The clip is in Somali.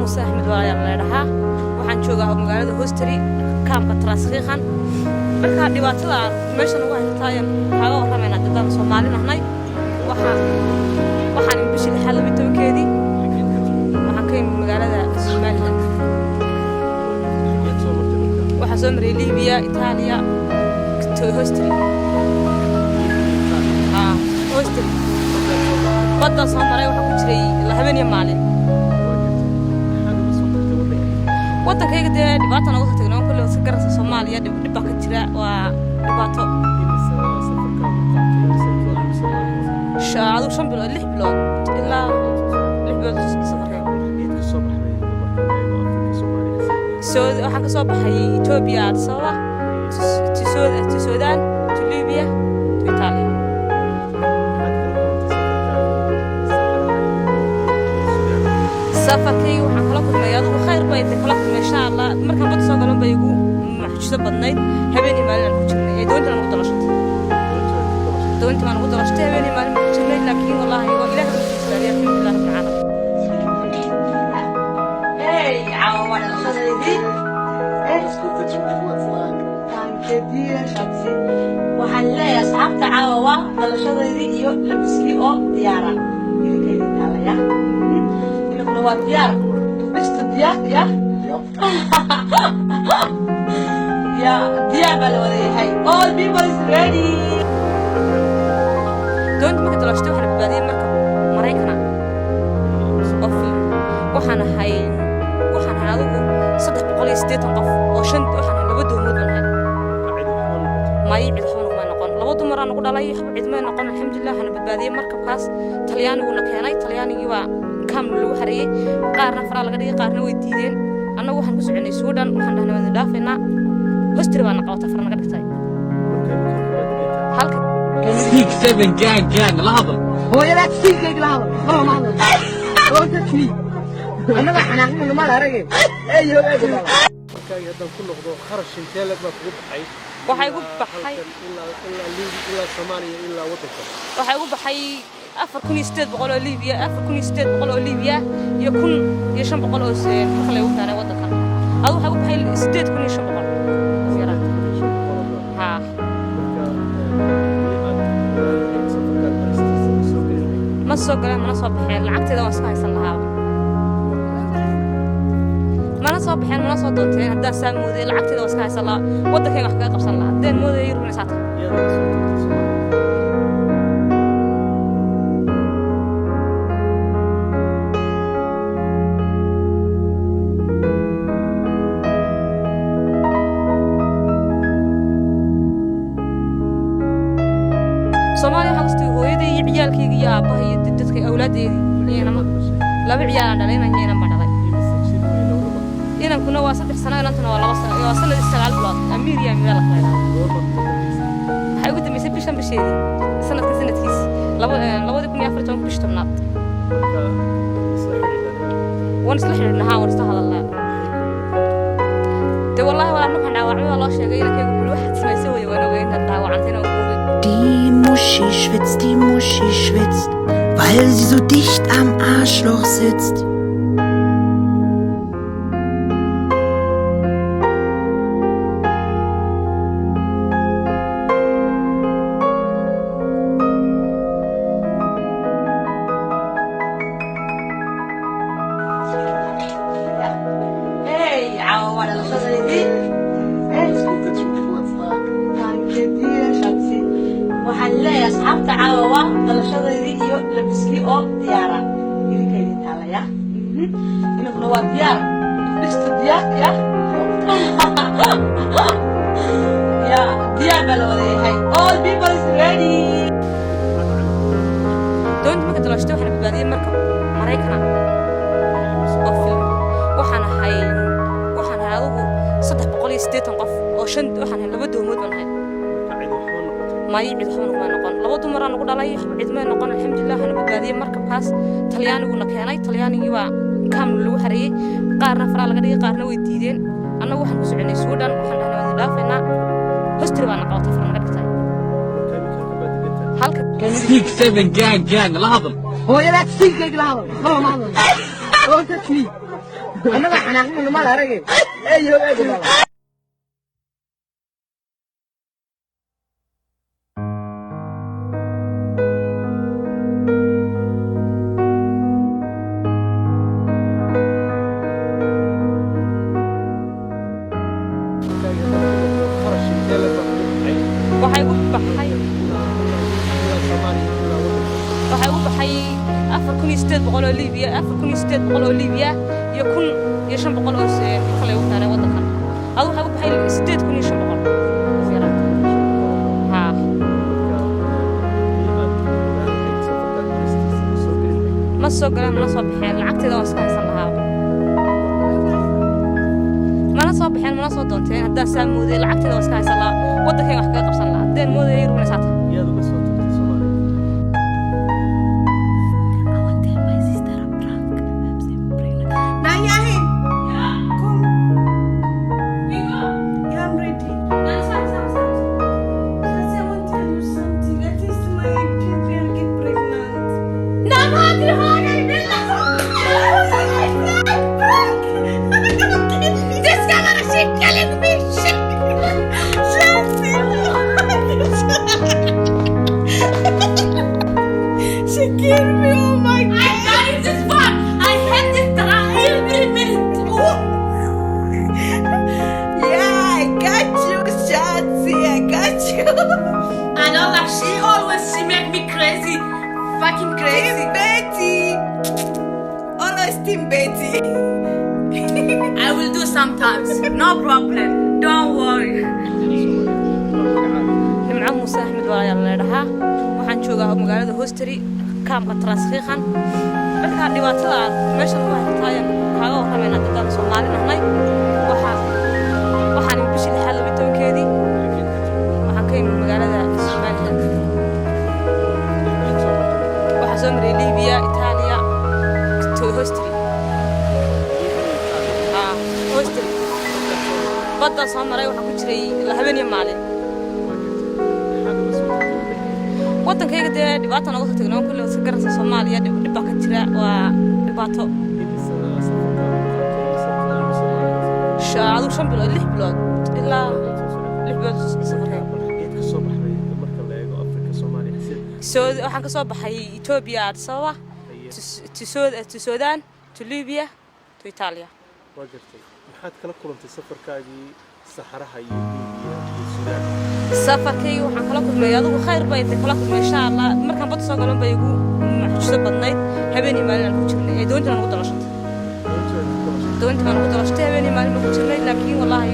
Muuse Axmed waa la dhahaa. Waxaan joogaa magaalada Hosteri, kaamka Trasriiqan. Marka dhibaatada meeshan ugu haysataa ayaan kaaga warramaynaa. Dadaan Soomaali nahnay, waxaan bishii lixaad 12-keedii waxaan ka imid magaalada Somaliland. Waxaan soo maray Libiya, Itaaliya, Hosteri. Hosteri badda soo maray. Waxaa ku jiray habeen iyo maalin waddankayga. Dee dhibaata nooga soo tagnay kulle iska garanaysa. Soomaaliya dhib baa ka jira, waa dhibaato. Adigu 5 bilood, 6 bilood, ilaa 6 bilood safarkayga. Waxaan ka soo baxay Etoobiya, Addis Ababa, to Sudan, to Libya, to Italia. Safarkayga waxaan kala kulmay adigu khayr bay kala kulmay, insha Allah. Markaan badda soo galan bay igu mucjiso badnayd. Habeenii maalin aan ku jirnay ee doontii aan ugu dalashatay, doontii baan ugu dalashatay. Habeenii maalin baan ku jirnay, laakiin wallaahi waa Ilaah baan ku badbaadiyay, alxamdulilah rabbil caalamiin. Hey, caawa waa dhalashadaydii. Waxaan leeyahay asxaabta, caawa waa dhalashadaydii iyo labiskii oo diyaara. Idinka idin taalaya, inakuna waa diyaar, bista diyaar ya ya diyaar baa la wada yahay. All people is ready. Doonta marka dalashatay waxaa la badbaadiyey marka Maraykana oo film. Waxaan ahay adigu 380 qof oo shan. Waxaan ahay laba doomood baan ahay. May, cid waxba naguma noqon. Laba dumaraa nagu dhalay, waxba cid may noqon, alxamdulilah. Waxaana badbaadiyey markabkaas. Talyaaniguna keenay. Talyaanigii baa kaamna lagu xareeyey. Qaarna faraa laga dhigay, qaarna way diideen. Annagu waxaan ku soconay Suudhan. Waxaan dhahnay waan dhaafaynaa. Hostri baana qabatay, fara naga dhigtay halka. Six seven gang gang la hadal. Hooyadaad sinkayga la hadal, laba ma hadal oota tiri annaga xanaaqnina ma la aragay eeyo eego. Markaagi haddaan ku noqdo, kharash intee leg baa kugu baxay? Waxaa igu baxay ilaa Liibi, ilaa Soomaaliya, ilaa waddanka? Waxaa igu baxay 4800 oo Liibiya, 4800 oo Liibiya iyo 1500 oo marka laygu keenay waddankan. Adu waxaa igu baxay 8500 ugu yaraan, haa. Marka aad safarkaan halistiisa soo geli lahayd? Ma soo galeen, mana soo baxeen. Lacagteeda waan iska haysan lahaa. Mana soo baxeen, mana soo doonteen haddaan saa moodayay. Lacagteeda waan iska haysan lahaa, waddankayga wax kaga qabsan lahaa haddaan moodayay. Yurub inay saa tahay. Yaad uga soo tagtay Soomaaliya? Soomaaliya waxaa kastay hooyaday iyo ciyaalkayga iyo aabbaha iyo dadka awlaaddeedii. Inama laba ciyaalaan dhalay, inan iyo inan baan dhalay. Imise jir wey labadaba? Inankuna waa 3 sano, inantuna waa 2 sano, waa sanad iyo 9 bilood. Amiir iyo Amiira la kala idhaahdo. Goorma ku dambeysay? Waxay ugu dambeysay bishan bisheedii, sanadka sanadkiisi, 2014, bishii 10aad. Marka isla xidhiidhaan? Waan isla xidhiidhnaa, haa, waan isla hadalnaa. Dee wallaahi walaa, markaan dhaawacmay waa loo sheegay. Inankaygu wuxuu waxaad samaysay way, waan ogay inaad dhaawacantayna, waan ku ogay. Die Muschi schwitzt, die Muschi schwitzt, weil sie so dicht am Arschloch sitzt. Hey, caawa waa dhalashadaydii. Waxaan leeyahay asxaabta, caawa waa dhalashadaydii iyo labiskii oo diyaara. Idinka idin taalaya, inakuna waa diyaar, bista diyaar ya ya diyaar baa la wada yahay. All people is ready. Doonta marka dalashatay waxaa la badbaadiyey markab Maraykana oo film. Waxaan ahay adigu 380 qof oo shan. Waxaan ahay laba doomood baan ahay. Marka cid waxba noqotay? May, cid waxba naguma noqon. Laba dumaraa nagu dhalay, waxba cid may noqon, alxamdulilah. Waxaana badbaadiyey markabkaas. Talyaaniguna keenay. Talyaanigii baa kaamna lagu xareeyey. Qaarna faraa laga dhigay, qaarna way diideen. Annagu waxaan ku soconay Suudhan. Waxaan dhahnay waan dhaafaynaa. Hostri baana qabatay, fara naga dhigtay. Marka imika halkan baad degantahay? Halka. Six seven gang gang la hadal. Hooyadaad sinkayga la hadal, laba ma hadal oota tiri. Annaga xanaaqnina ma la aragay. Eeyo eego baba. Kharash intee le'eg baa kugu baxay? Waxay u baxay Ilaa Soomaaliya ilaa waddanka. Waxay u baxay 4800 oo Liibiya, 4800 oo Liibiya iyo 1500 oo kale u keenay waddankan. Adu waxay u baxay 8500 haa. Marka haddii aad ogaan lahayd safarkaad halistiisa ma soo geli lahayd? Ma soo galeen, mana soo baxeen. Lacagteeda waan iska haysan lahaa, mana soo baxeen, mana soo doonteen. Haddaan saa mooday, lacagteeda waan iska haysan lahaa, waddankayga wax kaga qabsan lahaa. Haddeen moodaya yurubna saa tahay. Yaad uga soo tagtay Soomaaliya? I want to tell my sister a prank. Nayahin! Come. Yeah, I'm ready. Just I want to tell you something. At least my children get pregnant. This camera, she killing me. She, she killed me. Oh my God. I got it this far. I had this every minute. Yeah, I got you, Shatsi. I got you. I know, like she always, she make me crazy, fucking crazy. Team Betty. Always Team Betty. I will do sometimes. No problem. Don't worry. Nimco Muuse Axmed waa la dhahaa. Waxaan joogaa magaalada Hosteri, kaamka Transfiiqan. Markaa dhibaatada aad meesha ku haysataa ayaan kaaga warramaynaa. Dadaan Soomaali nahnay, waxaan bishii lixaad 12-keedii waxaan ka imid magaalada Somaliland. Waxaa soo maray Libiya, Itaaliya to Hosteri. Haa, Hosteri badda soo maray. Waxaan ku jiray habeen iyo maalin. Waddankayga dee dhibaata nooga soo tagnaa kulle iska garanaysa. Soomaaliya dhib dhib baa ka jira, waa dhibaato. Adigu 5 bilood, 6 bilood, ilaa 6 bilood safarkayga. Soo waxaan ka soo baxay Etoobiya, Addis Ababa to Sudan, to Libya, to Italia. Waa gartay. Maxaad kala kulantay safarkaagii saxaraha iyo Liibiya iyo Suudaan? Safarkayga waxaan kala kulmay, adigu khayr bay kala kulmay, insha Allah. Markaan badda soo galan bay igu mucjiso badnayd. Habeen iyo maalin aan ku jirnay ee doontii baan ugu dalashatay, doontii baan ugu dalashatay. Habeen iyo maalin baan ku jirnay, laakiin wallaahi